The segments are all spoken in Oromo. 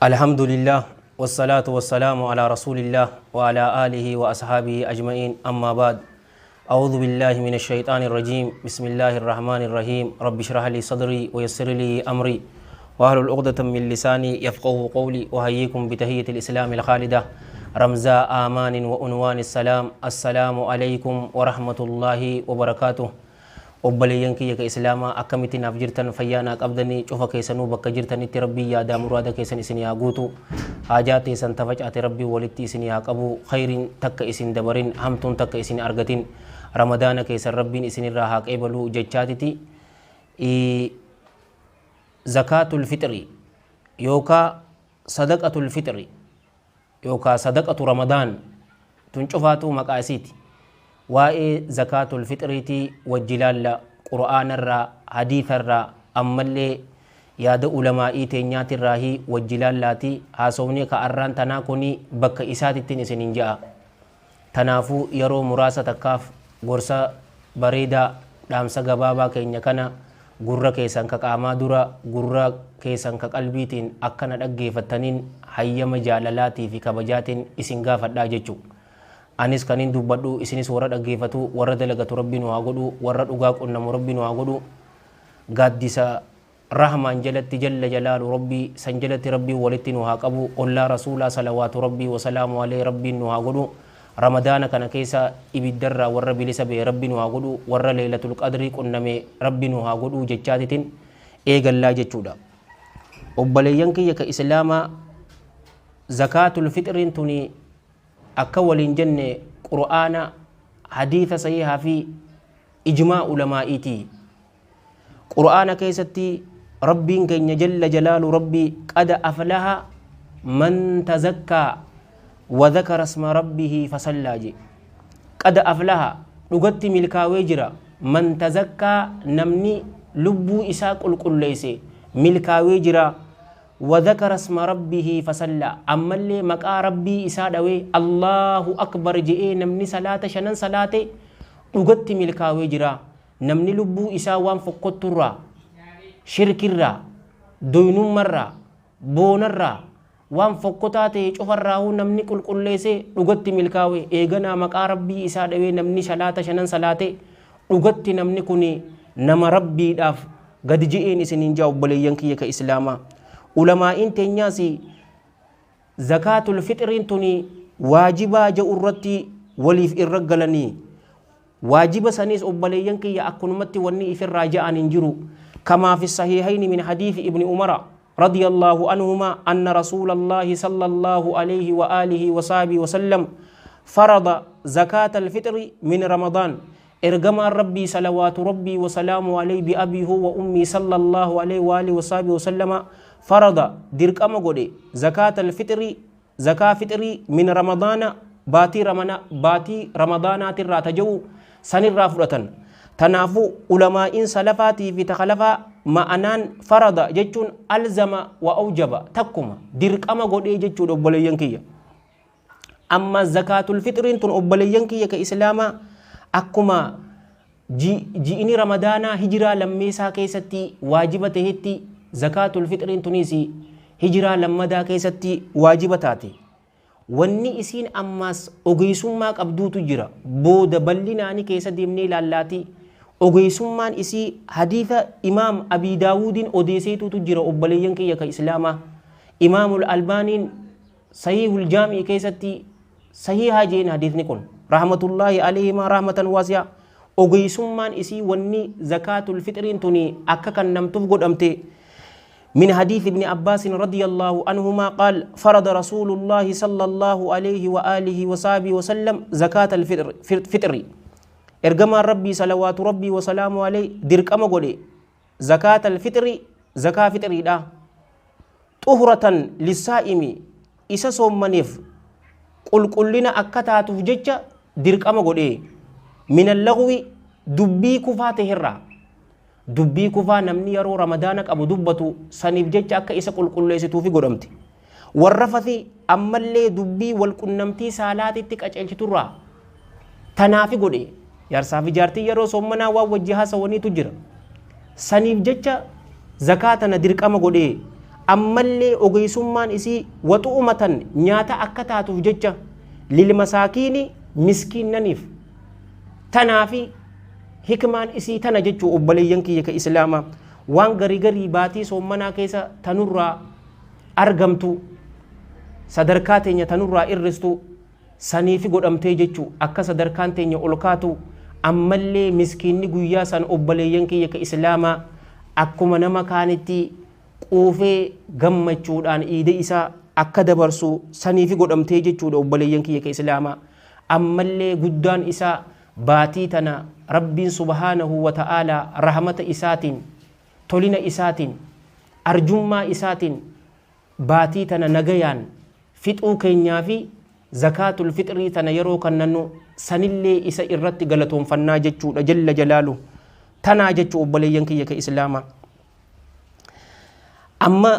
الحمد لله والصلاة والسلام على رسول الله وعلى آله وأصحابه أجمعين. أما بعد، أعوذ بالله من الشيطان الرجيم. بسم الله الرحمن الرحيم. رب اشرح لي صدري ويسر لي أمري واحلل عقدة من لساني يفقه قولي. أحييكم بتحية الإسلام الخالدة، رمزا آمان وعنوان السلام. السلام عليكم ورحمة الله وبركاته. Obboleeyyan kiyya ka Islaamaa, akkamitti naaf jirtan? Fayyaa naa qabdanii? Cufa keessanuu bakka jirtanitti Rabbiin yaadaa muraada keessan isinii haa guutu, haajaa teessan tafacaate Rabbiin walitti isinii haa qabu, khayriin takka isin dabarin, hamtuun takka isin argatin, Ramadaana keessan Rabbiin isinirraa haa qeebaluu jechaatiti. Zakaatul fixri yookaa sadaqatul fixri yookaa sadaqatu Ramadaan tun cufaatuu maqaa isiiti. Waa'ee zakaatul fixriitii wajji laalla. Qur'aanarraa, hadiisarraa, ammallee yaada ulamaa'ii teenyaatirraahii wajji laallaatii haasofni ka arraan tanaa kuni bakka isaatittin isinin ja'a. Tanaafuu yaroo muraasa takkaaf gorsa bareedaa, dhaamsa gabaabaa keenya kana gurra keessan ka qaamaa dura gurra keessan ka qalbiitiin akka na dhaggeeffattaniin hayyama jaalalaatii fi kabajaatiin isin gaafadhaa jechu. Anis kanin dubbadhu, isinis warra dhaggeeffatu, warra dalagatu Rabbi nu haa godhu, warra dhugaa qunnamu Rabbi nu haa godhu. Gaaddisa Rahmaan jalatti, jalla jalaalu Rabbii san jalatti Rabbiin walitti nu haa qabu, ollaa Rasuulaa salawaatu Rabbii wasalaamu alayhi Rabbiin nu haa godhu. Ramadaana kana keessa ibiddarraa warra bilisa bahe Rabbi nu haa godhu, warra Leeylatul Qadrii qunname Rabbi nu haa godhu jechaatitin eegallaa jechuudha. Obboleeyyan kiyya ka Islaamaa, zakaatul fixriin tuni akka waliin jenne Qur'aana, hadiisa sahiihaa fi ijmaa ulamaa'iiti. Qur'aana keessatti Rabbiin keenya jalla jalaalu Rabbii qad aflaha man tazakkaa wa dhakara isma rabbihi fasallaa je. Qad aflaha, dhugatti milkaawee jira, man tazakkaa, namni lubbuu isaa qulqulleesse milkaawee jira, wa dhakara isma rabbihi fasallaa, ammallee maqaa Rabbii isaa dhawee Allahu akbar je'ee namni salaata shanan salaate dhugatti milkaawee jira. Namni lubbuu isaa waan fokkotturraa, shirkirraa, doynummarraa, boonarraa, waan fokkotaa ta'e cufarraahuu namni qulqulleesse dhugatti milkaawe. Eeganaa maqaa Rabbii isaa dhawee namni salaata shanan salaate dhugatti namni kun nama Rabbiidhaaf gadi je'een isiniin jaa. Obboleeyyan kiyya ka Islaamaa, ulamaa'iin teenyaas zakaatul fixriin tuni waajibaa ja'u irratti waliif irra galanii. Waajiba saniis, obboleeyyan kiyya, akkanumatti wanni ifirraa ja'an hin jiru. Kamaa fi sahiihayni min hadiisi Ibni Umara رضي الله عنهما أن رسول الله صلى الله عليه وآله وصحبه وسلم فرض زكاة الفطر من رمضان. Ergamaan Rabbii salawaatu Rabbii wasalaamu alayhi بأبي هو وأمي صلى الله عليه وآله وصحبه وسلم فرض, dirqama godhe, زكاة الفطر, zakaa fixrii, من رمضان, baatii Ramadaanaatirraa taja'u sanirraa fudhatan. Tanaafuu ulamaa'iin salafaatii fi takalafaa ma'anaan فرض jechuun ألزم وأوجب, takkuma dirqama godhee jechuudha. Obboleeyyan kiyya, amma zakaatul fixriin tun, obboleeyyan kiyya ka Islaamaa, akkuma ji'ini Ramadaanaa hijiraa lammeessaa keessatti waajiba tahetti, zakaatul fixriin tunis hijiraa lammadaa keessatti waajiba taate. Wanni isiin ammaas ogeessummaa qabduutu jira. Booda bal'inaani keessa deemnee ilaallaatii. Ogeessummaan isii hadiisa Imaam Abii Daawudiin odeesseetutu jira. Obboleeyyan kiyya ka Islaamaa, Imaamul Albaaniin Sahiihul Jaamii keessatti sahiihaa jeen hadiisni kun, رحمة الله عليهما رحمة واسعة. Ogeessummaan isii, wanni zakaatul fixriin tuni akka kan namtuuf godhamte, من حديث ابن عباس رضي الله عنهما قال: فرض رسول الله صلى الله عليه وآله وصحبه وسلم زكاة الفطر فطر. Ergamaan Rabbii salawaatu Rabbii wasalaamu alayhi dirqama godhe زكاة الفطر, zakaa fixriidha, طهرة للصائم, isa soommaniif qulqullina akka taatuuf jecha dirqama godhe, من اللغو, dubbii kufaa taherraa, dubbii kufaa namni yeroo Ramadaana qabu dubbatu saniif jecha akka isa qulqulleessituufi godhamte, والرفث, ammallee dubbii walqunnamtii saalaatitti qaceelchiturraa tanaafi godhe. Jaarsaa fi jaartii yeroo soommanaa waan wajji haasawaniitu jira. Saniif jecha zakaa tana dirqama godhe. Ammallee ogeessummaan isii waxu'umatan nyaata akka taatuuf jecha lilmasaakiini miskiinnaniif. Tanaafi hikmaan isii tana jechuu obboleeyyan kiyya ka islaamaa waan garii garii baatii soommanaa keessa tanurraa argamtu sadarkaa teenya tanurraa irristu saniifi godhamtee jechuu akka sadarkaan teenya ol kaatu. Ammallee miskiinni guyyaa san obboleeyyan kiyya ka islaamaa akkuma nama kaanitti quufee gammachuudhaan iida isaa akka dabarsu saniifi godhamtee jechuudha obboleeyyan kiyya ka islaamaa. Ammallee guddaan isaa baatii tana rabbiin subhaanahu wa ta'aalaa rahmata isaatiin, tolina isaatiin, arjummaa isaatiin baatii tana nagayaan fixuu keenyaa fi zakaatul fixrii tana yeroo kannannu sanillee isa irratti galatoonfannaa jechuudha jalla jalaalu. Tanaa jechuu obboleeyyan kiyya ka islaamaa. أما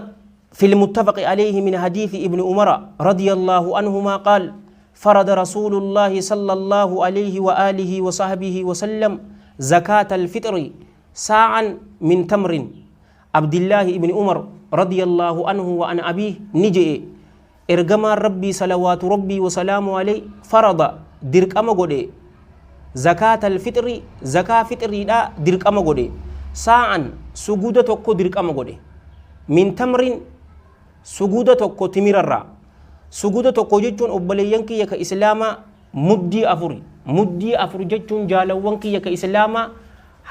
في المتفق عليه من حديث ابن عمر رضي الله عنهما قال: فرض رسول الله صلى الله عليه وآله وصحبه وسلم زكاة الفطر ساعا من تمر. عبد الله بن عمر رضي الله عنه وعن أبيه نجئ إرجما ربي صلوات ربي وسلامه عليه فرض درك أما قدي زكاة الفطر زكاة فطر لا درك أما قدي ساعا سجودة توكو درك أما قدي من تمر سجودة توكو تمر الرا سجودة توكو جتون أبلينك يك إسلاما مدي أفري مدي أفر جتون جالوانك يك إسلاما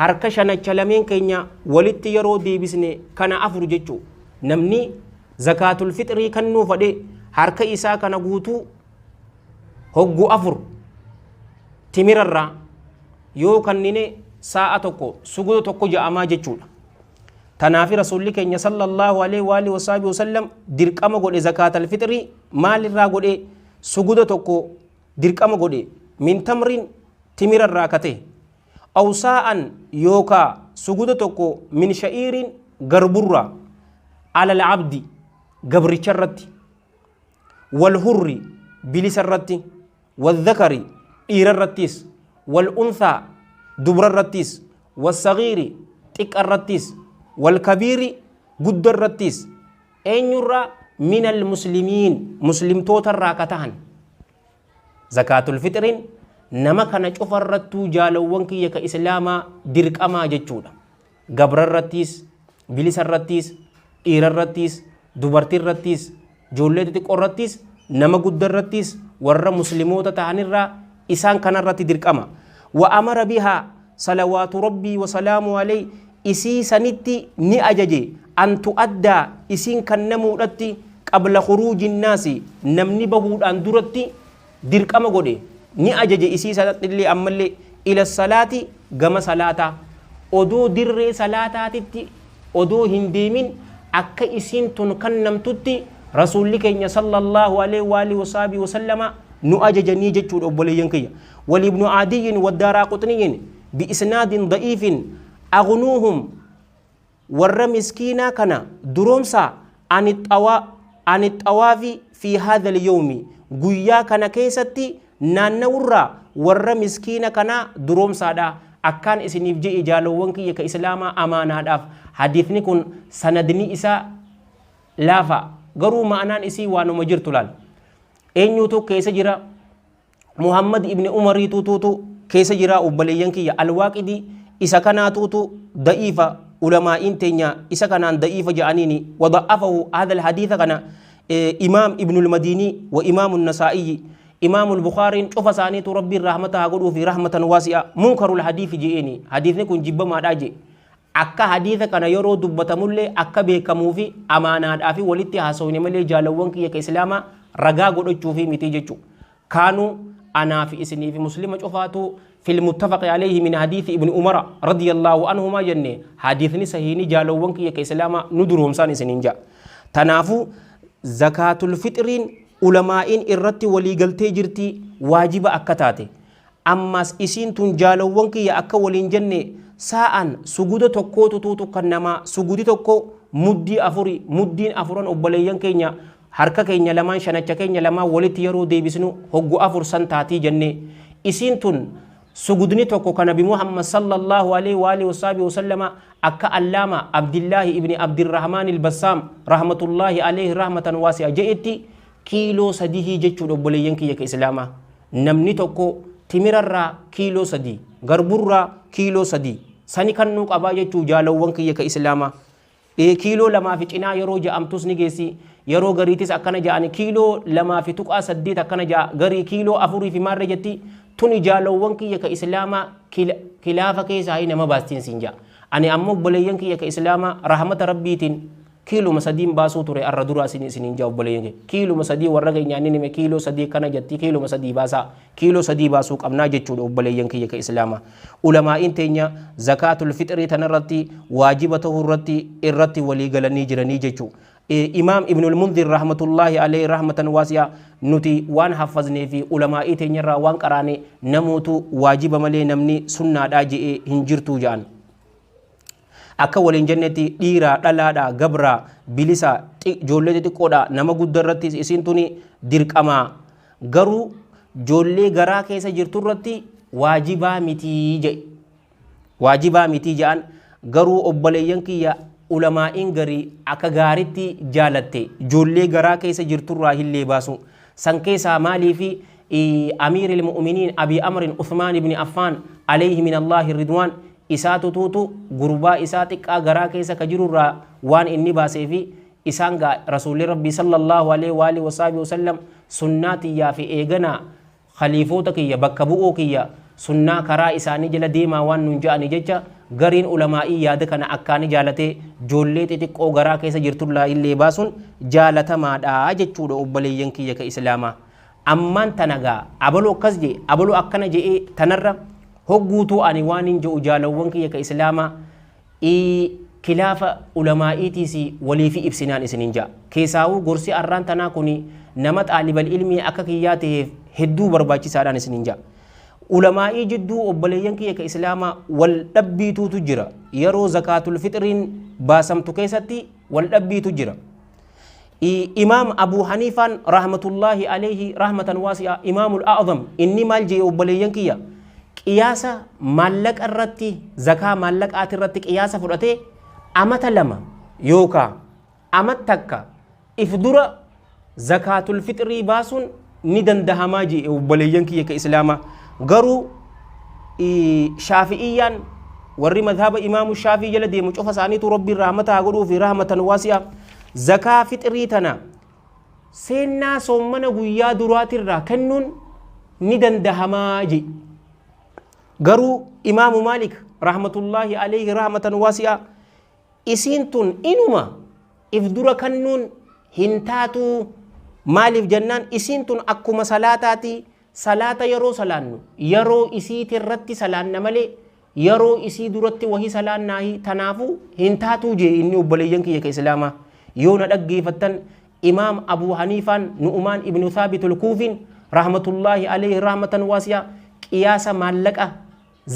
harka shanacha lameen keenya walitti yeroo deebisne kana afur jechuu. Namni zakaatul fixrii kan nuu fadhe harka isaa kana guutuu hoggu afur timirarraa yoo kannine sa'a tokko suguda tokko ja'amaa jechuudha. Tanaafi rasuulli keenya sallallahu alaihi wa alihi wasaabi wasallam dirqama godhe zakaatul fixrii maalirraa godhe suguda tokko dirqama godhe min tamrin timirarraa kate أو ساعا يوكا سجود توكو من شعير غربرة على العبد قبر شرت والهر بلسرت والذكر إيررتيس والأنثى دبررتيس والصغير تكرتيس والكبير قدرتيس أين يرى من المسلمين مسلم توتر راكتهن. زكاة الفطر nama kana cufarrattuu jaalawwan kiyya ka islaamaa dirqamaa jechuudha. Gabrarrattiis, bilisarrattiis, dhiirarrattiis, dubartiirrattiis, ijoollee xixiqqoorrattiis, nama guddarrattiis, warra musliimoota ta'anirraa isaan kanarratti dirqama. Wa amara bihaa salawaatu rabbii wa salaamu alayhi isii sanitti ni ajaje an tu'addaa isiin kan namuudhatti qabla khuruuji nnaasi namni bahuudhaan duratti dirqama godhe ni ajaje isii sanattillee ammallee ila salaati gama salaataa odoo dirree salaataatitti odoo hin deemin akka isiin tun kan namtutti rasuulli keenya sallallahu alaihi wa alihi wasaabii wasallama nu ajajanii jechuudha obboleeyyan kiyya. Walibnu adiyyin waddaaraa quxniyyin bi'isnaadin da'iifin agnuuhum warra miskiinaa kana duroomsaa ani xawaafi fi haadha al-yawmi guyyaa kana keessatti naannawurraa warra miskiina kanaa duroomsaadha. Akkaan isiniif je'e jaalowwan kiyya ka islaamaa amaanaadhaaf hadiifni kun sanadni isaa laafa garuu ma'anaan isii waanuma jirtu laal. Eenyuutu keessa jira? Muhammad ibni Umariituutuutu keessa jira obboleeyyan kiyya. Alwaaqidii isa kanaatuutu da'iifa ulamaa'iin teenya isa kanaan da'iifa ja'aniini wada'afahu hadha alhadiitha kana imaam ibnul madiinii wa imaamu nasaa'iyyi إمام البخاري شوف سانيت ربي الرحمة هقوله في رحمة واسعة منكر الحديث جئني حديث نكون جب ما راجي أكا حديث كان يرو دبة ملة أكا بكمو في أمانات أفي ولتي حسوني ملة جالوان كي كإسلاما رجع قدو شوفي متيجي كانوا أنا في إسني في مسلم شوفاتو في المتفق عليه من حديث ابن عمر رضي الله عنهما جنة حديثني صحيحني جالوان كي كإسلاما ندرهم ساني سنينجا تنافو زكاة الفطرين ulamaa'iin irratti walii galtee jirti waajiba akka taate. Ammas isiin tun jaalawwan kiyya akka waliin jenne saa'an suguda tokkootu tuutu kan namaa sugudi tokko muddii afuri muddiin afuran obboleeyyan keenya harka keenya lamaan shanacha keenya lamaan walitti yeroo deebisnu hoggu afur san taatii jenne isiin tun Sugudni tokko ka Nabi Muhammad sallallaahu aleyhi wa aalihi wa sahbihi wa sallama akka Allaama Abdillaahi ibni Abdirrahmaanil Bassaam rahmatullaahi aleyhi rahmatan waasi'a je'etti kiiloo sadihii jechuudha obboleeyyan kiyya ka Islaamaa. Namni tokko timirarraa kiiloo 3, garburraa kiiloo 3 sani kannuu qabaa jechuu jaalawwan kiyya ka Islaamaa. Ee kiiloo 2 fi cinaa yeroo ja'amtus ni geessi. Yeroo gariitis akkana ja'ani kiiloo 2.8 akkana ja'a. Garii kiiloo 4 fi maarree jetti. Tuni jaalowwan kiyya ka Islaamaa kilaafa keessaa nama baastiin siin ja'a. Ani ammoo obboleeyyan kiyya ka Islaamaa rahmata Rabbiitiin kiiluma 3n baasuu ture arra duraa isiniin ja'a obboleeyyan kiyya. Kiiluma 3 warra keenyaan ni hime kiiloo 3 akkana jetti kiiluma 3 baasaa. Kiiloo 3 baasuu qabnaa jechuudha obboleeyyan kiyya ka Islaamaa. Ulamaa'iin teenya zakaatul fixrii tanarratti waajiba tahuu irratti irratti walii galanii jiranii jechuu. Imaam Ibnul Munzir rahmatullaahi alayhi rahmatan waasi'a nuti waan haffaznee fi ulamaa'ii teenyarraa waan qaraane namuutu waajiba malee namni sunnaadhaa je'e hin jirtuu ja'an. Akka waliin jennetti dhiiraa, dhalaadhaa, gabraa, bilisa, ijoollee xixiqqoodhaa, nama guddaa irrattis isiin tuni dirqamaa. Garuu ijoollee garaa keessa jirtu irratti waajibaa mitii jedhe. Waajibaa mitii jedhan garuu obboleeyyan kiyya ulamaa'iin garii akka gaaritti jaalatte ijoollee garaa keessa jirturraa hillee baasu. San keessaa maaliifi Amiiril Mu'miniin Abii Amrin Uthmaan ibn Affaan alayhi minallaahi ridwaan isaatu tuutu gurbaa isaa xiqqaa garaa keessa ka jirurraa waan inni baasee fi isaan gaa Rasuulli Rabbii sallallaahu aleyhi wa aalihi wa sahbihi wa sallam sunnaa tiyyaa fi eeganaa khaliifoota kiyya bakka bu'oo kiyya sunnaa karaa isaanii jala deemaa waan nuun ja'anii jecha gariin ulamaa'ii yaada kana akkaani jaalatee joollee xixiqqoo garaa keessa jirtullaa illee baasuun jaalatamaadha jechuudha obboleeyyan kiyya ka Islaamaa. Ammaan tana gaa abalu akkas je'e abalu akkana je'ee tanarra hogguutuu ani waanin je'u jaalawwan kiyya ka Islaamaa kilaafa ulamaa'iitiis waliifi ibsinaan isinin ja'a. Keesaawuu gorsi arraan tanaa kuni nama xaalibal ilmii akka kiyyaa taheef hedduu barbaachisaadhaan isinin ja'a. Ulamaa'ii jidduu obboleeyyan kiyya ka Islaamaa wal dhabbiituutu jira. Yeroo zakaatul fixriin baasamtu keessatti wal dhabbiitu jira. Imaam Abuu Haniifaan rahmatullaahi alayhi rahmatan waasi'a Imaamul A'zam inni maal je'e obboleeyyan kiyya qiyaasa maallaqa irratti zakaa maallaqaati irratti qiyaasa fudhatee amata 2 yookaa amat takka if dura zakaatul fixrii baasuun ni dandahamaa je'e obboleeyyan kiyya ka Islaamaa. Garuu Shaafi'iyyaan warri madhaba Imaamu Shaafii jala deemu cufa isaaniitu Rabbiin rahmata haa godhuu fi rahmatan waasi'a zakaa fixrii tana seennaa soommana guyyaa duraatirraa kennuun ni dandahamaa je'e. Garuu Imaamu Maalik rahmatullaahi alayhi rahmatan waasi'a isiin tun inuma if dura kannuun hin taatuu maaliif jennaan isiin tun akkuma salaataati salaata yeroo salaannu yeroo isiiti irratti salaanna malee yeroo isii duratti wahi salaannaahi tanaafuu hin taatuu jee inni obboleeyyan kiyya ka islaamaa yoo na dhaggeeffattan Imaam Abuu Haniifaan Nu'umaan ibnu Thaabitul Kuufiin rahmatullaahi alayhi rahmatan waasi'a qiyaasa maallaqa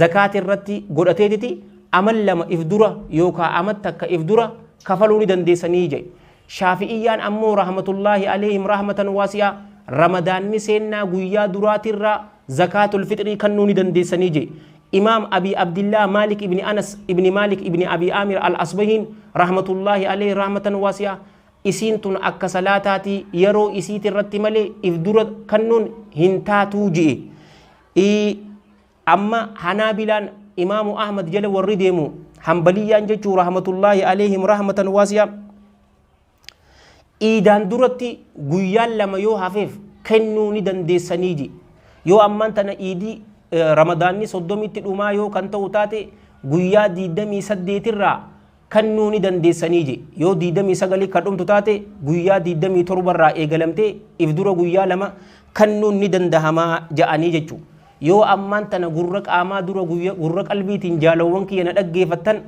zakaati irratti godhateetiti amal 2 if dura yookaa amat takka if dura kafaluu ni dandeessanii jedhe. Shaafi'iyyaan ammoo rahmatullaahi alayhim rahmatan waasi'a ramadaanni seennaa guyyaa duraatirraa zakaatul fixrii kannuu ni dandeessanii jedhe. Imaam Abii Abdillaah Maalik ibni Anas ibni Maalik ibni Abii Aamir al-Asbahiin rahmatullaahi alayhi rahmatan waasi'a isiin tun akka salaataati yeroo isiiti irratti malee if dura kannuun hin taatuu je'e. Amma Hanaabilaan Imaamu Ahmad jala warri deemu Hanbaliyyaan jechuu rahmatullaahi alayhim rahmatan waasi'a iidaan duratti guyyaan 2 yoo hafeef kennuu ni dandeessanii je. Yoo ammaan tana iidii Ramadaanni 30tti dhumaa yoo kan ta'u taate guyyaa 28 irraa kannuu ni dandeessanii je. Yoo 29 kan dhumtu taate guyyaa 27 irraa eegalamtee if dura guyyaa 2 kannuun ni dandahamaa ja'anii jechu. Yoo ammaan tana gurra qaamaa dura gurra qalbiitiin jaalawwan kiyya na dhaggeeffattan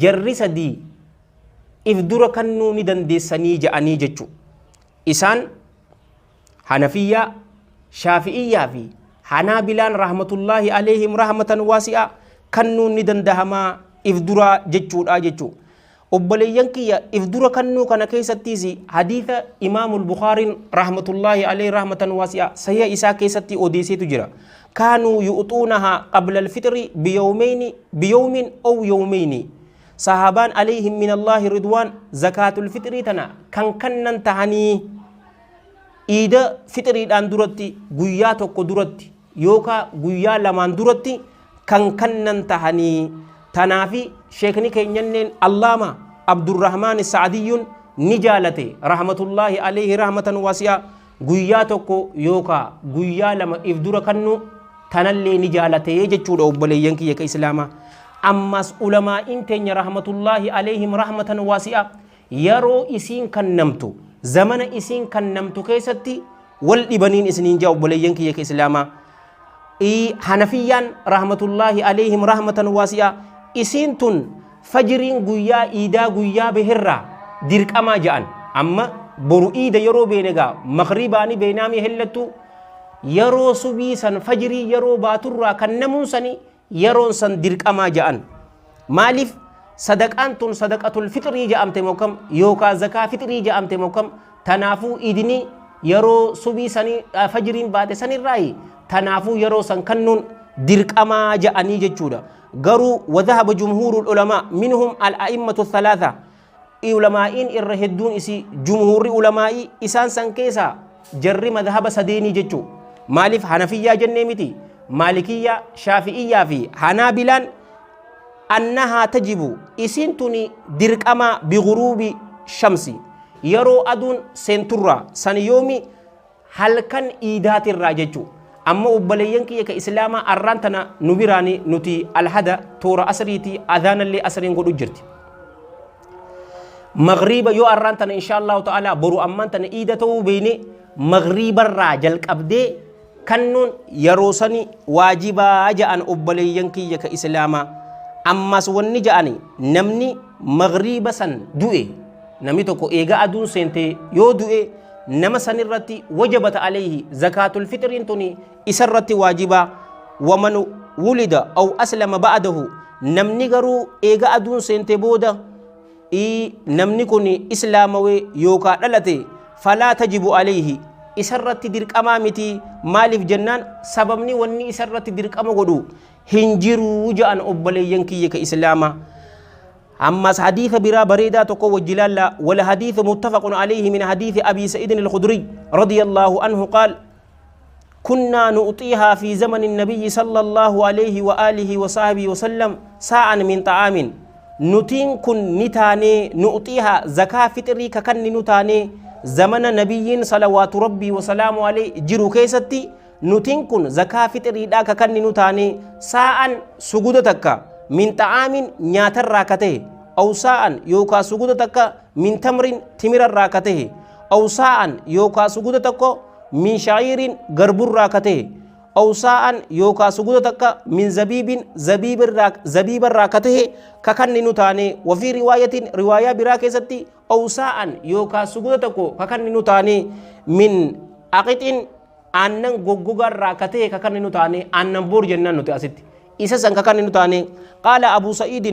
jarri 3 if dura kannuu ni dandeessanii ja'anii jechu. Isaan Hanafiyyaa, Shaafi'iyyaa fi Hanaabilaan rahmatullaahi alayhim rahmatan waasi'a kannuun ni dandahamaa if duraa jechuudha jechuu. Obboleeyyan kiyya if dura kannuu kana keessattiis hadiisa Imaamul Bukhaariin rahmatullaahi alayhi rahmatan waasi'a sahiha isaa keessatti odeesseetu jira. Kaanuu yu'xuunahaa qabla alfixri biyawmeyni biyawmin ow yawmeyni. Sahaabaan alayhim min Allaahi ridwaan zakaatul fixrii tana kan kannan tahanii iida fixriidhaan duratti guyyaa tokko duratti yookaa guyyaa lamaan duratti kan kannan tahanii. Tanaafi sheekni keenyanneen Allaama Abdurrahmaan Sa'adiyyuun ni jaalate rahmatullaahi alayhi rahmatan waasi'a guyyaa tokko yookaa guyyaa lama if dura kannu tanallee ni jaalate jechuudha obboleeyyan kiyya ka islaamaa. Ammas ulamaa'iin teenya rahmatullaahi alayhim rahmatan waasi'a yeroo isiin kannamtu zamana isiin kannamtu keessatti wal dhibaniin isiniin jaa obboleeyyan kiyya ka islaamaa. Hanafiyyaan rahmatullaahi alayhim rahmatan waasi'a isiin tun fajriin guyyaa iidaa guyyaa baherraa dirqamaa ja'an. Amma boru iida yeroo beene gaa maghribaani beenaamii hellattu yeroo subii san fajrii yeroo baaturraa kan namuun sani yeroon san dirqamaa ja'an. Maaliif sadaqaan tun sadaqatul fixrii ja'amte mookam yookaa zakaa fixrii ja'amte mookam tanaafuu idini yeroo subii sanii fajriin baate sanirraayi tanaafuu yeroo san kannuun dirqamaa ja'anii jechuudha. Garuu wadhahaba jumhuurul ulamaa minhum al-a'immatu thalaatha ulamaa'iin irra hedduun isii jumhuurri ulamaa'ii isaan san keessaa jarri madhaba sadeenii jechuu. Maaliif hanafiyyaa jennee miti maalikiyyaa shaafi'iyyaa fi hanaabilaan annahaa tajibu isiin tuni dirqamaa biguruubi shamsi yeroo aduun seenturraa san yoomi halkan iidaatirraa jechuu. Amma obboleeyyan kiyya ka islaamaa arraan tana nu biraani nuti alhada toora asriiti adhaanallee asriin godhu jirti. Maghriiba yoo arraan tana insha Allahu ta'ala boru ammaan tana iida ta'uu beeyne maghriibarraa jalqabdee kannuun yeroo sani waajibaa ja'an obboleeyyan kiyya ka islaamaa. Ammas wanni ja'ani namni maghriiba san du'e namni tokko eega aduun seente yoo du'e nama sanirratti wajabata alayhi zakaatul fixriin tuni isarratti waajibaa. Waman wulida aw aslama ba'dahu namni garuu eega aduun seente booda namni kun islaamawee yookaa dhalate falaa tajibu alayhi isarratti dirqamaa miti. Maaliif jennaan sababni wanni isarratti dirqama godhu hin jiruu ja'an obboleeyyan kiyya ka islaamaa. Ammas hadiisa biraa bareedaa tokko wajji laalla. Wal hadiisu muttafaqun alayhi min hadiisi Abi Sa'iidin al-Khudri radiyallahu anhu qaal كنا نؤطيها في زمن النبي صلى الله عليه وآله وصحبه وسلم ساعا من طعام نتين كن نتاني نؤطيها زكاة فطري ككن نتاني زمن نبي صلوات ربي وسلامه عليه جرو كيستي نتين كن زكاة فطري دا ككن نتاني ساعا سجودتك من طعام نياتر راكته أو ساعا يوكا سجودتك من تمر تمر راكته أو ساعا يوكا سجودتك من شعير غربر راكته أو ساعا يوكا سجودتك من زبيب زبيب الراك زبيب راكته ككن نتاني. وفي رواية رواية براكستي أو ساعا يوكا سجودتك ككن نتاني من أقط أنن غوغوغر راكته ككن نتاني أنن بور جنان نتي أستي إسا سن ككن نتاني. قال أبو سعيد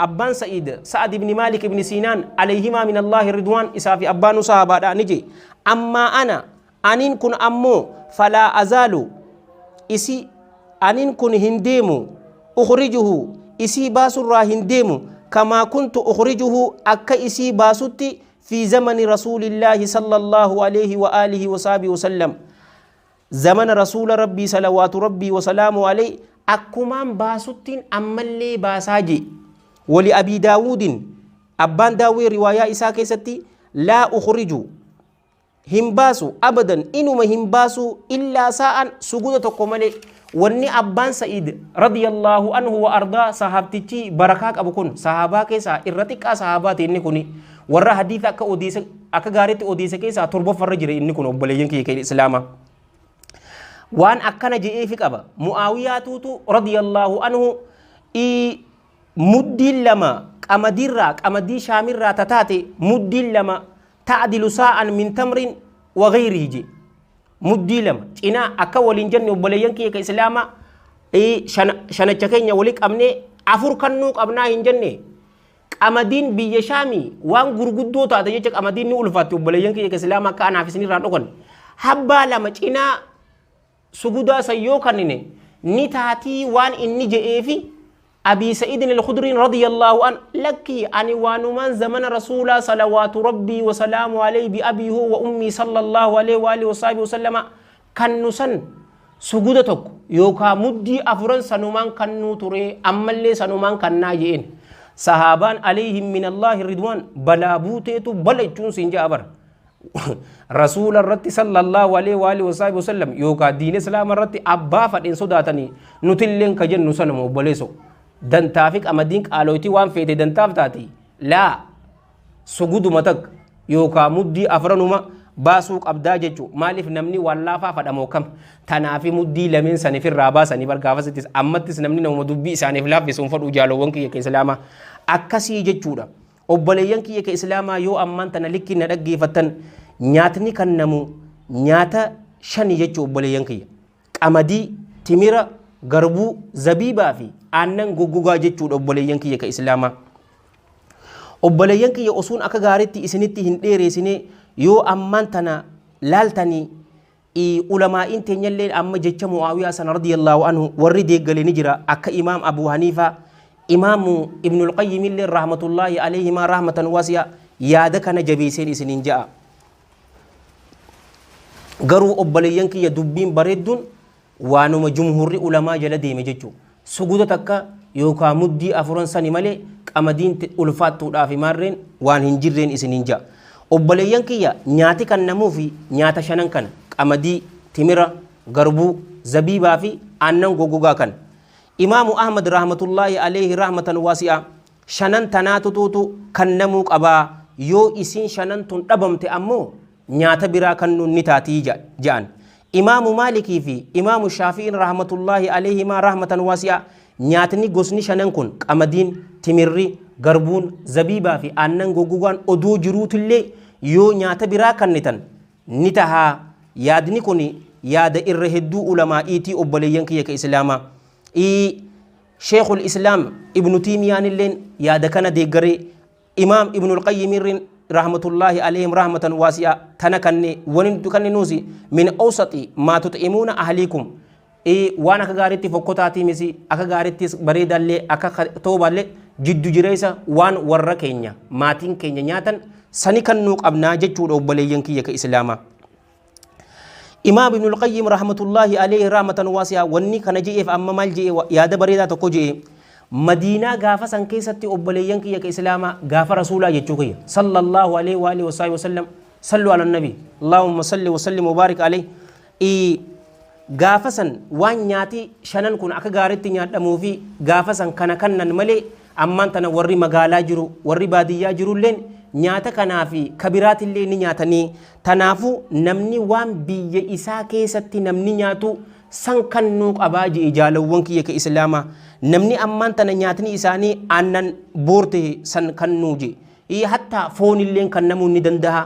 أبان سعيد سعد بن مالك بن سينان عليهما من الله الرضوان إسافي أبان صحابة نجي أما أنا أنين كن أمو فلا أزال إسي أنين كن هنديمو أخرجه إسي باسر هنديمو كما كنت أخرجه أكا إسي باسوتي في زمن رسول الله صلى الله عليه وآله وصحبه وسلم زمن رسول ربي صلوات ربي وسلامه عليه أكمان باسوتين أمالي باساجي. ولأبي داود أبان داوي رواية إسا كيستي لا أخرج همباسو أبدا إنما همباسو إلا ساء سجود تقوملي. واني أبان سعيد رضي الله عنه وأرضاه صحابتي بركاك أبو كن صحابة كيسا إرتك صحاباتي إني كوني ورا حديث أكا أوديس أكا غاريت أوديس كيسا تربو فرجري إني كون أبليين كي كي إسلاما. وان أكنا جئي فيك أبا معاوية توتو رضي الله عنه إي مدي لما أمديرا أمدي شامرا تتاتي مدي لما تعدل ساعا من تمر وغيره جي مدي لما إنا أكا ولين جنة وبليين كي كإسلاما إي شنتشكين وليك أمني أفر كنوك أبناء جنة أمدين بيشامي وان غرغدو تاتي يجك أمدين نولفات وبليين كي كإسلاما كأنا في سنين رانوكن حبا لما إنا Sugudaa san yoo kannine ni taatii waan inni je'eefi Abii Sa'iidin Al-Khudriin radiyallaahu an lakkii ani waanumaan zamana Rasuulaa salawaatu Rabbii wa salaamu alayhi bi abii huwa wa ummii sallallaahu alayhi wa alihi wa sahbihi wa sallama kannu san suguda tokko yookaa muddii afuran sanumaan kannuu turee ammallee sanumaan kannaa je'een. Sahaabaan alayhim minallaahi ridwaan balaa buuteetu bala jechuun siin ja'a bara. Rasuula irratti sallallahu alaihi wa alihi wa wasallam yookaan diin islaama irratti abbaa fadheen sodaatanii nutilleen ka jennu sanuma obboleesso. Dantaa fi qamadiin qaaloyti waan feete dantaaf taati. Laa suguduma takka yookaan muddii afranuma baasuu qabdaa jechuudha. Maaliif namni waan laafaa fadhamoo kam? Tanaafi muddii lameen saniif irraa baasanii bar gaafasittis ammattis namni namuma dubbii isaaniif laaffisuun fadhuu jaalowwan kiyya ka islaamaa akkasii jechuudha. Obboleeyyan kiyya ka islaamaa yoo ammaan tana likkiin na dhaggeeffattan nyaatni kannamu nyaata shani jechuu obboleeyyan kiyya. Qamadii, timira, garbuu, zabiibaa fi aannan goggogaa jechuudha obboleeyyan kiyya ka islaamaa. Obboleeyyan kiyya osuun akka gaariitti isinitti hin dheereessine yoo ammaan tana laaltanii ulamaa'iin teenyallee amma jecha Mu'aawiyaa sana radiyallahu anhu warri deeggale ni jira akka imaam Abu Haniifaa imaamu Ibnul Qayyim illee rahmatullaahi alayhimaa rahmatan wasi'a yaada kana jabeesseen isiniin ja'a. Garuu obboleeyyan kiyya dubbiin bareedduun waanuma jumhurri ulamaa jala deeme jechuudha. Suguda takka yookaan muddii afuran sani malee qamadiin ulfaattuudhaaf maarreen waan hin jirreen isiniin ja'a. Obboleeyyan kiyya nyaati kan namuufi nyaata shanan kana qamadii, timira, garbuu, zabiibaa fi aannan goggogaa kana. Imaamu Ahmad rahmatullaahi alayhi rahmatan wasi'a shanan tanaatutuutu kan namuu qabaa yoo isiin shanan tun dhabamte ammoo nyaata biraa kannuun ni taatii ja'an. Imaamu Maalikii fi Imaamu Shaafi'iin rahmatullaahi alayhimaa rahmatan wasi'a nyaatni gosni shanan kun qamadiin, timirri, garbuun, zabiibaa fi aannan goggogaan odoo jiruutillee yoo nyaata biraa kannitan ni tahaa. Yaadni kun yaada irra hedduu ulamaa'iitii obboleeyyan kiyya ka islaamaa. Sheekhul Islaam Ibnu Tiimiyaanilleen yaada kana deeggaree Imaam Ibnul Qayyimiin rahmatullaahi alayhim rahmatan waasi'a tana kanne wani nuti kanninuusi min awsaxi maa tuximuuna ahliikum waan akka gaariitti fokkotaatii misi akka gaarittis bareedaallee akka toobaallee jiddu jireessa waan warra keenya maatiin keenya nyaatan sani kannuu qabnaa jechuudha obboleeyyan kiyya ka islaamaa. Imaam Ibnul Qayyim rahmatullaahi alayhi rahmatan waasi'a wanni kana je'eef amma maal je'e yaada bareedaa tokko je'e Madiinaa gaafa san keessatti obboleeyyan kiyya ka islaamaa gaafa rasuulaa jechuu kiyya sallallahu alayhi wa alihi wa sallam sallu ala nabi Allahumma salli wa sallim wa barik alayhi gaafa san waan nyaati shanan kun akka gaariitti nyaadhamuu fi gaafa san kana kannan malee ammaan tana warri magaalaa jiru warri baadiyyaa jirulleen nyaata kanaa fi kabiraatillee ni nyaatanii tanaafuu namni waan biyya isaa keessatti namni nyaatu san kannuu qabaa je'e jaalawwan kiyya ka islaamaa namni ammaan tana nyaatni isaanii aannan boorte san kannuu je'e hattaa foonilleen kannamuu ni danda'a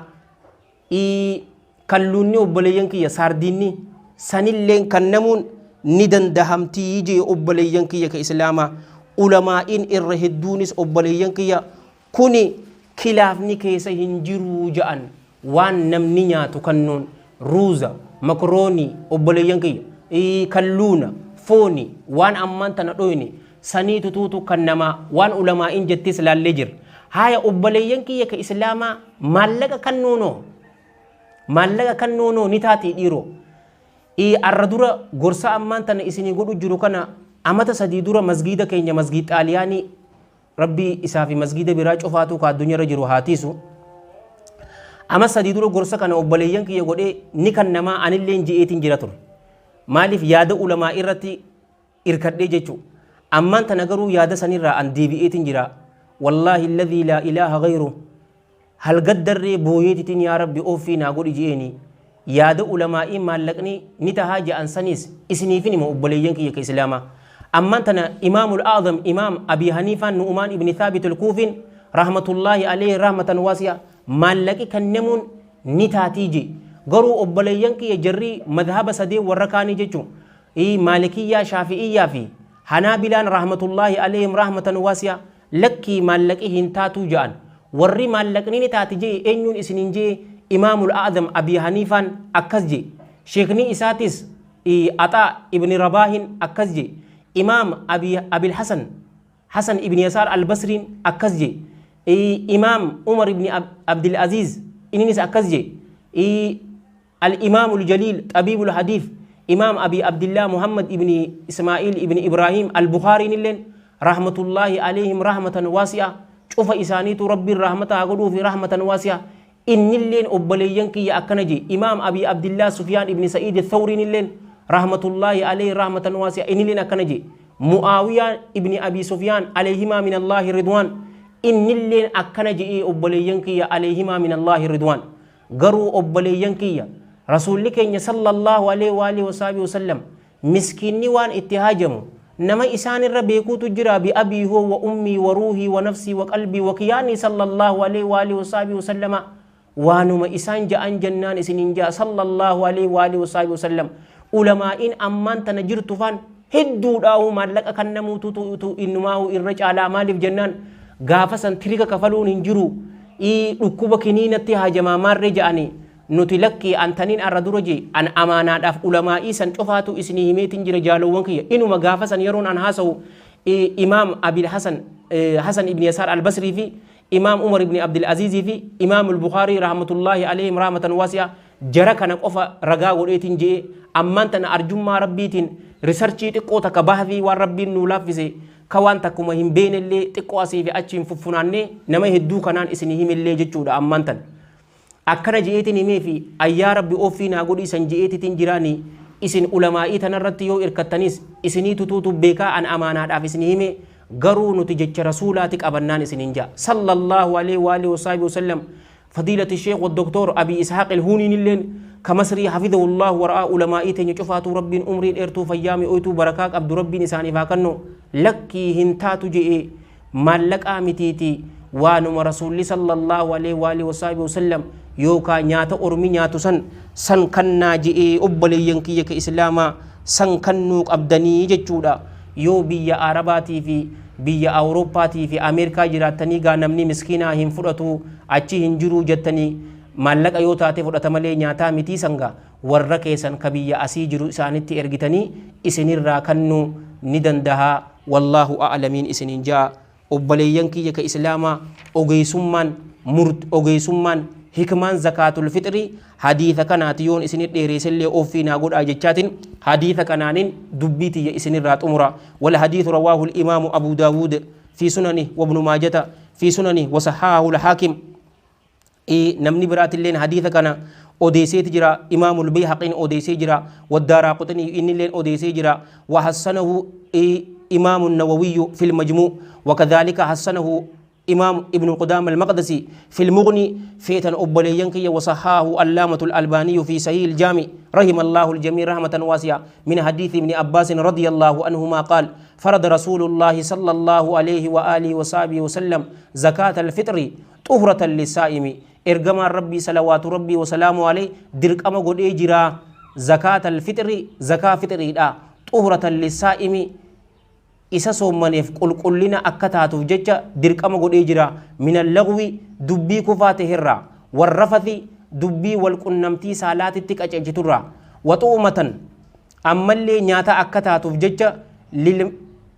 kalluunni obboleeyyan kiyya saardiinni sanilleen kannamuun ni dandahamtii je'e obboleeyyan kiyya ka islaamaa ulamaa'iin irra hedduunis obboleeyyan kiyya kuni kilaafni keessa hin jiruu ja'an waan namni nyaatu kannuun ruuza makroonii obboleeyyan kiyya kalluuna fooni waan ammaan tana dhoyne sanii tutuutu kan namaa waan ulamaa'iin jettis laallee jira. Haaya obboleeyyan kiyya ka islaamaa maallaqa kannuunoo maallaqa kannuunoo ni taatii dhiiroo. Arra dura gorsa ammaan tana isinii godhu jiru kana amata sadii dura masgiida keenya masgiid xaaliyaanii rabbii isaa fi masgiida biraa cufaatuu ka addunyaarra jiru haa tiisu. Ama sadii dura gorsa kana obboleeyyan kiyya godhee ni kan namaa anilleen je'eetiin jira ture. Maaliif yaada ulamaa irratti irkadhee jechuu. Ammaan tana garuu yaada sanirraa an deebi'eetiin jira. Wallaahi alladhii laa ilaaha ghayru halgaddarree booyeetitiin yaa rabbi ooffii naa godhi je'eeni yaada ulamaa'ii maallaqni ni tahaa je'an saniis isiniifin hima obboleeyyan kiyya ka islaamaa. Ammaan tana imaamul a'zam imaam Abii Haniifaan Nu'umaan ibni Thaabit al-Kuufiin rahmatullaahi alayhi rahmatan waasi'a maallaqi kennamuun ni taatii je. Garuu obboleeyyan kiyya jarri madhaba sadeen warra kaanii jechuun Maalikiyyaa, Shaafi'iyyaa fi Hanaabilaan rahmatullaahi alayhim rahmatan waasi'a lakkii maallaqi hin taatuu ja'an. Warri maallaqni ni taati je'e eenyuun isiniin je'e Imaamul A'zam Abii Haniifaan akkas je'e. Sheekni isaatis Axaa ibni Rabaahin akkas je, Imaam Abil Hasan Hasan ibni Yasaar Albasriin akkas je, Imaam Umar ibni Abdil Aziz inninis akkas je, Al-Imaamul Jaliil Xabiibul Hadiif Imaam Abi Abdillah Muhammad ibni Ismaa'iil ibni Ibraahim Al-Bukhaariin illeen rahmatullaahi alayhim rahmatan waasi'a, cufa isaaniitu Rabbiin rahmata haa godhuufi rahmatan waasi'a, innilleen obboleeyyan kiyya akkana je. Imaam Abi Abdillah Sufyaan ibni Sa'iid Thawriin illeen rahmatullaahi alayhi rahmatan waasi'a, innilleen akkana je. Mu'aawiyaa ibni Abi Sufyaan alayhimaa minallaahi ridwaan, innilleen akkana je'ee obboleeyyan kiyya alayhimaa minallaahi ridwaan. Garuu obboleeyyan kiyya, Rasuulli keenya sallallaahu aleyhi wa alihi wasaabihi wasallam miskiinni waan itti haajamu nama isaan irra beekuutu jira, bi abii huwa wa ummii wa ruuhii wa nafsii wa qalbii wa kiyaanii sallallaahu aleyhi wa alihi wasaabihi wasallama, waanuma isaan ja'an jennaan isiniin ja'a sallallaahu aleyhi wa alihi wasaabihi wasallam. Ulamaa'iin ammaan tana jirtu faan hedduudhaahu maallaqa kan namuutu innumaahu irra caalaa. Maaliif jennaan, gaafa san tirika kafaluun hin jiru, dhukkuba kiniinatti haajamaa maarree ja'anii, nuti lakkii antaniin arra dura je an amaanaadhaaf ulamaa'ii san cufaatu isinii himeetiin jira. Jaalowwan kiyya, inuma gaafa san yeroon an haasawu Imaam Abil Hasan Hasan ibn Yasaar Albasrii fi Imaam Umar ibn Abdul Aziizii fi Imaam Bukaarii rahmatullaahi alayhim rahmatan waasi'a, jara kana qofa ragaa godheetiin je'e. Ammaan tana arjummaa Rabbiitiin research xiqqoo takka bahfii waan Rabbiin nuu laaffise ka waan takkuma hin beeknellee xiqqoo asii fi achiin fuffunaannee nama hedduu kanaan isinii himillee jechuudha. Ammaan tana akkana je'eetiin himee fi ayyaa Rabbi offii naa godhii san je'eetitiin jiraanii, isin ulamaa'ii tanarratti yoo irkattanis isinii tutuutu beekaa, an amaanaadhaaf isinii hime. Garuu nuti jecha Rasuulaati qabannaan isiniin ja'a sallallaahu alaihi wa alihi wasaabihi wasallam. فضيلة الشيخ والدكتور أبي إسحاق الهوني لين كمصري حفظه الله ورعاه، علماء تني شفاتو ربين أمري إرتو فيامي أويتو بركاك عبد ربي نساني فاكنو لكي هنتاتو جئ مالك آمتيتي وانما رسول صلى الله عليه وآله وصحبه وسلم يوكا نياتا أرمي نياتو سن سن كنا جئ أبلي ينكي إسلاما سن كنوك أبدني جتشودا. Yoo biyya Arabaatii fi biyya Awurooppaatii fi Ameerikaa jiraattanii gaa namni miskiinaa hin fudhatu, achi hin jiru jettanii, maallaqa yoo taate fudhata malee nyaataa mitii, sanga warra keessan ka biyya asii jiru isaanitti ergitanii isinirraa kannuu ni dandahaa. Wallaahu a'lamiin isiniin ja'a. Obboleeyyan kiyya ka Islaamaa, ogeessummaan murt ogeessummaan hikmaan zakaatul fixrii hadiisa kanaati. Yoon isinit dheereessellee offii naa godhaa jechaatin hadiisa kanaanin dubbii tiyya isinirraa xumura. Wal hadiisu rawaahu imaamu Abu Daawud fi sunani wa Ibnu Maajata fi sunani wa sahahahu al-Haakim. Namni biraatilleen hadiisa kana odeesseeti jira. Imaamul Bayhaqiin odeessee jira, Waddaaraa Quxinii innilleen odeessee jira. Wa hassanahu imaamu Nawawiyyu fil Majmuu, wakadhaalika hassanahu إمام ابن قدام المقدسي في المغني. فيتن أبليين كي وصحاه علامة الألباني في صحيح الجامع رحم الله الجميع رحمة واسعة، من حديث ابن عباس رضي الله عنهما قال: فرض رسول الله صلى الله عليه وآله وصحبه وسلم زكاة الفطر طهرة للصائم. إرجما ربي صلوات ربي وسلامه عليه درقما قد إجرا زكاة الفطر، زكاة فطر طهرة للصائم، isa soommaneef qulqullina akka taatuuf jecha dirqama godhee jira. Min allagwi, dubbii kufaa taherraa, warrafathi, dubbii walqunnamtii saalaatitti qaceelchiturraa, waxuumatan, ammallee nyaata akka taatuuf jecha,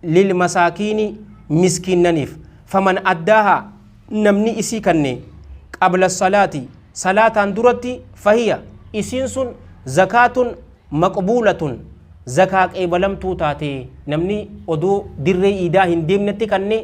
lilmasaakiini, miskiinnaniif. Faman addaaha, namni isii kanne, qabla salaati, salaataan duratti, fahiya, isiin sun, zakaatun maqbuulatun, zakaa qeebalamtuu taate. Namni odoo dirree iidaa hin deemnetti kanne,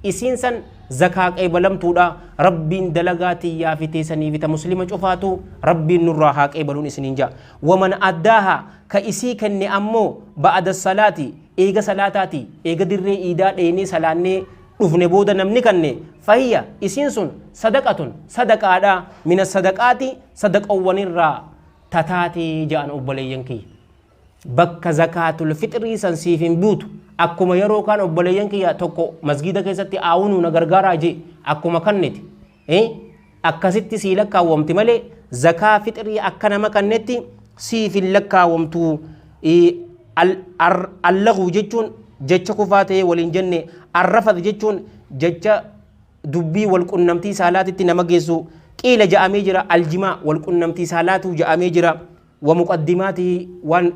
isiin san zakaa qeebalamtuudha. Rabbiin dalagaa tiyyaa fi teessanii fi ta Muslima cufaatu Rabbiin nurraa haa qeebaluun isiniin ja'a. Waman addaaha, ka isii kenne ammoo, ba'ada salaati, eega salaataati, eega dirree iidaa dheenee salaannee dhufne booda namni kanne, fahiya, isiin sun, sadaqatun, sadaqaadha, mina sadaqaati, sadaqawwanirraa tataatee ja'an. Obboleeyyan kiyya, bakka zakaatul fixrii san siif hin buutu. Akkuma yeroo kaan obboleeyyan kiyya tokko masgiida keessatti aawunuu na gargaaraa jee akkuma kanneti akkasitti sii lakkaawwamti malee zakaa fixrii akka nama kannetti siif hin lakkaawwamtu. Allaguu jechuun jecha kufaa ta'ee waliin jenne, arrafat jechuun jecha dubbii walqunnamtii saalaatitti nama geessu. Qiila ja'amee jira, aljimaa, walqunnamtii saalaatu ja'amee jira, wa muqaddimaatihi, waan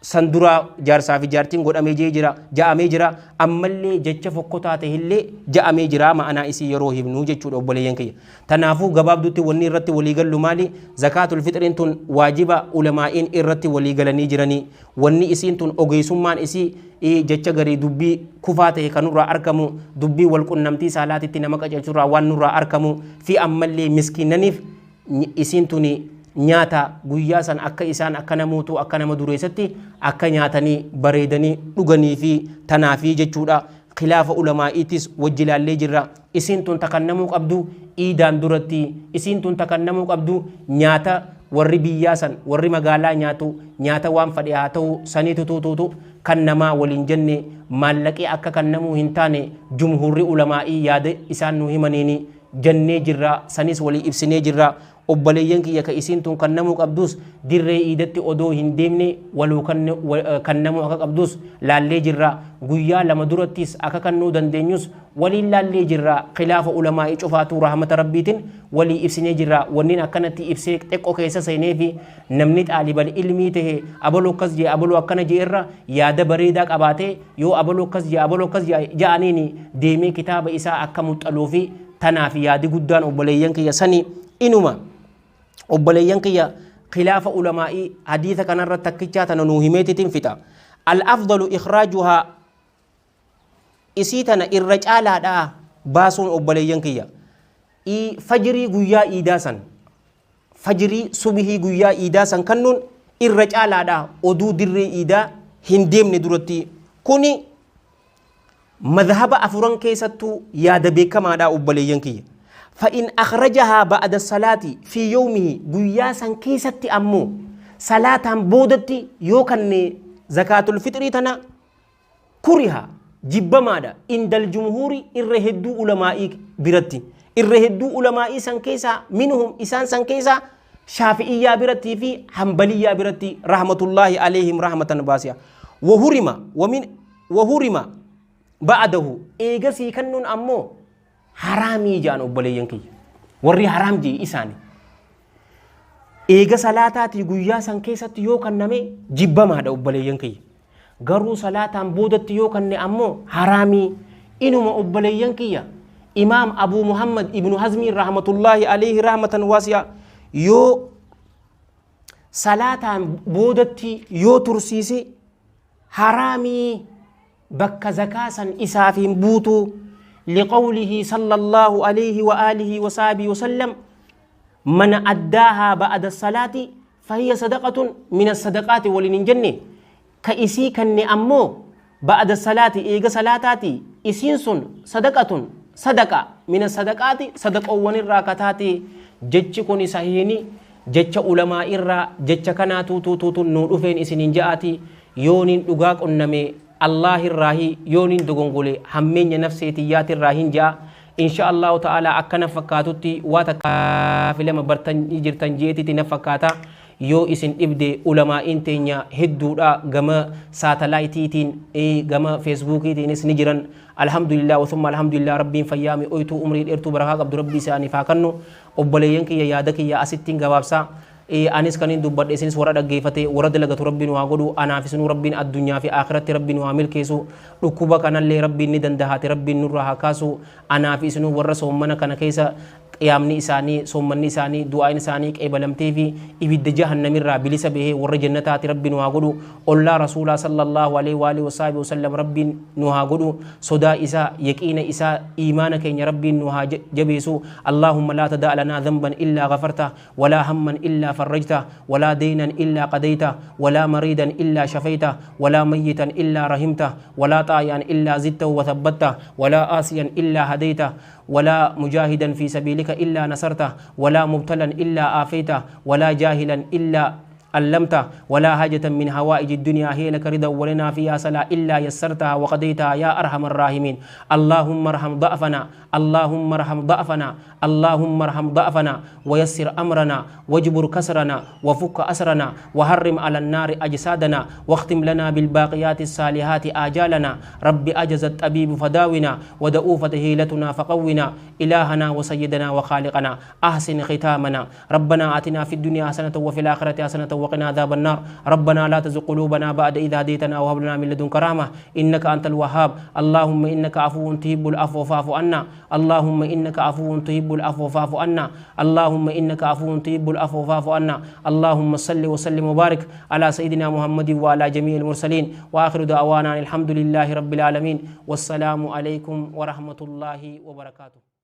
San duraa jaarsaa fi jaartiin godhamee jee jira, ja'amee jira. Ammallee jecha fokkotaa ta'ellee ja'amee jira, ma'anaa isii yeroo himnu jechuudha, obboleeyyan kiyya. Tanaafuu gabaabdutti wanni irratti walii gallu maali? Zakaatul fixriin tun waajiba ulamaa'iin irratti walii galanii jiranii. Wanni isiin tun ogeessummaan isii jecha garii dubbii kufaa ta'e kan nurraa argamu, dubbii wal qunnamtii saalaatitti nama qajeelchurraa waan nurraa argamu fi ammallee miskiinaniif isiin tuni nyaata guyyaa san akka isaan akka namuutu akka nama dureessatti akka nyaatanii bareedanii dhuganii fi tanaafii jechuudha. Khilaafa ulamaa'iitis wajji ilaallee jirra. Isiin tun takannamuu qabdu iidaan duratti, isiin tun takannamuu qabdu nyaata warri biyyaa san, warri magaalaa nyaatu, nyaata waan fadhe haa ta'u saniitu tuutuutu kan namaa waliin jenne. Maallaqii akka kan namuu hin taane jumhuurri ulamaa'ii yaada isaan nu himaniini jennee jirra, sanis walii ibsinee jirra. Obboleeyyan kiyya, ka isiin tun kannamuu qabdus dirree iidatti odoo hin deemne waluu kannamuu akka qabdus laallee jirra. Guyyaa 2 durattis akka kannuu dandeenyus waliin laallee jirra. Khilaafa ulamaa'ii cufaatuu rahmata rabbiitiin walii ibsinee jirra. Wannin akkanatti ibsee xiqqoo keessa seenee fi namni xaalibal ilmii tahe abaluu akkas jee, abaluu akkana jee irra yaada bareedaa qabaatee, yoo abaluu akkas jee, abaluu akkas ja'aniini deemee kitaaba isaa akka muxxaluu fi tanaaf yaadi guddaan, obboleeyyan kiyya, sanii. Inuma obboleeyyan kiyya, khilaafa ulamaa'ii hadiisa kanarratti takkichaa tana nuu himeetitiin fixa. Al-afdalu ikhraajuhaa, isii tana irra caalaadhaa baasuun, obboleeyyan kiyya, fajirii guyyaa iidaa san, fajirii subihii guyyaa iidaa san kannuun irra caalaadhaa oduu dirree iidaa hin deemne duratti. Kuni madhaba afuran keessattuu yaada beekamaadha, obboleeyyan kiyya. فإن أخرجها بعد الصلاة في يومه, guyyaa san keessatti ammoo salaataan boodatti yoo kanne zakaatul fixrii tana, كره, jibbamaadha عند الجمهور, irra hedduu ulamaa'ii biratti. Irra hedduu ulamaa'ii san keessaa, منهم, isaan san keessaa shaafi'iyyaa birattii fi hanbaliyyaa biratti, رحمة الله عليهم رحمة واسعة. وحرم ومن وحرم بعده, eegasii kannuun ammoo haraamii jaan. Obboleeyyan kiyya, warri haraam jee isaani. Eega salaataatii guyyaa san keessatti yoo kanname jibbamaadha, obboleeyyan kiyya, garuu salaataan boodatti yoo kanne ammoo haraamii. Inuma obboleeyyan kiyya, imaam Abuu Muhammad Ibnu Hazmii رحمة الله عليه رحمة واسعة yoo salaataan boodatti yoo tursiise haraamii, bakka zakaa san isaaf hin buutu. لقوله صلى الله عليه وآله وصحبه وسلم: من أداها بعد الصلاة فهي صدقة من الصدقات. ولين جنة كإسي كن أمو بعد الصلاة, إيغا صلاتاتي, إسين سن صدقة, صدقة من الصدقات, صدقة ونراكتات. جتش كوني صحيحني jecha ulamaa irraa jecha kanaa tuutuutuutu nuu dhufeen isinin ja'ati. Yoonin dhugaa qunname Allah irraahi, yoonin dogongole hammeenya nafseetiyyaatirraa hin ja'a. Insha Allahu ta'ala akkana fakkaatutti waa takkaa fi lama bartanii jirtan jeetiti na fakkaata. Yoo isin dhibde ulamaa'iin teenya hedduudha, gama saatalaayitiitiin gama feesbuukiitiinis ni jiran. Alhamdulillah وثم الحمد لله, rabbiin fayyaami oytuu umrii dheertuu barakaa qabdu rabbii isaaniif haa kennu. Obboleeyyan kiyya, yaada kiyya asittiin gabaabsaa. Anis kanin dubbadhe, isinis warra dhaggeeffate warra dalagatu rabbiin waa godhu. Anaaf isinuu rabbiin addunyaa fi akhiratti rabbiin waa milkeessu. Dhukkuba kanallee rabbiin ni dandahate, rabbiin nurraa haa kaasu. Anaaf isinuu warra soommana kana keessa qiyaamni isaanii, soommanni isaanii, du'aan isaanii qeebalamtee fi ibidda jahannamirraa bilisa bahee warra jannataati rabbiin waa godhu. Ollaa rasuulaa صلى الله عليه وآله وصحبه وسلم rabbiin nu haa godhu. Sodaa isaa, yaqiina isaa, iimaana keenya rabbiin nu haa jabeessu. اللهم لا تدع لنا ذنبا إلا غفرته، ولا هما إلا فرجته، ولا دينا إلا قضيته، ولا مريضا إلا شفيته، ولا ميتا إلا رحمته، ولا طائعا إلا زدته وثبته، ولا آسيا إلا هديته، ولا مجاهدا في سبيلك إلا نصرته، ولا مبتلا إلا آفيته، ولا جاهلا إلا علمته، ولا حاجة من حوائج الدنيا هي لك رضا ولنا فيها صلاح إلا يسرتها وقضيتها يا أرحم الراحمين. اللهم ارحم ضعفنا، اللهم ارحم ضعفنا. اللهم ارحم ضعفنا ويسر أمرنا واجبر كسرنا وفك أسرنا وحرم على النار أجسادنا واختم لنا بالباقيات الصالحات آجالنا. رب أجز الطبيب فداونا ودؤوفة هيلتنا فقونا. إلهنا وسيدنا وخالقنا أحسن ختامنا. ربنا آتنا في الدنيا حسنة وفي الآخرة حسنة وقنا عذاب النار. ربنا لا تزغ قلوبنا بعد إذ هديتنا وهب لنا من لدنك رحمة إنك أنت الوهاب. اللهم إنك عفو تحب العفو فاعف عنا. اللهم إنك عفو تحب العفو فاعف عنا. اللهم إنك عفو تحب العفو فاعف عنا. اللهم صل وسلم وبارك على سيدنا محمد وعلى جميع المرسلين. وآخر دعوانا الحمد لله رب العالمين. والسلام عليكم ورحمة الله وبركاته.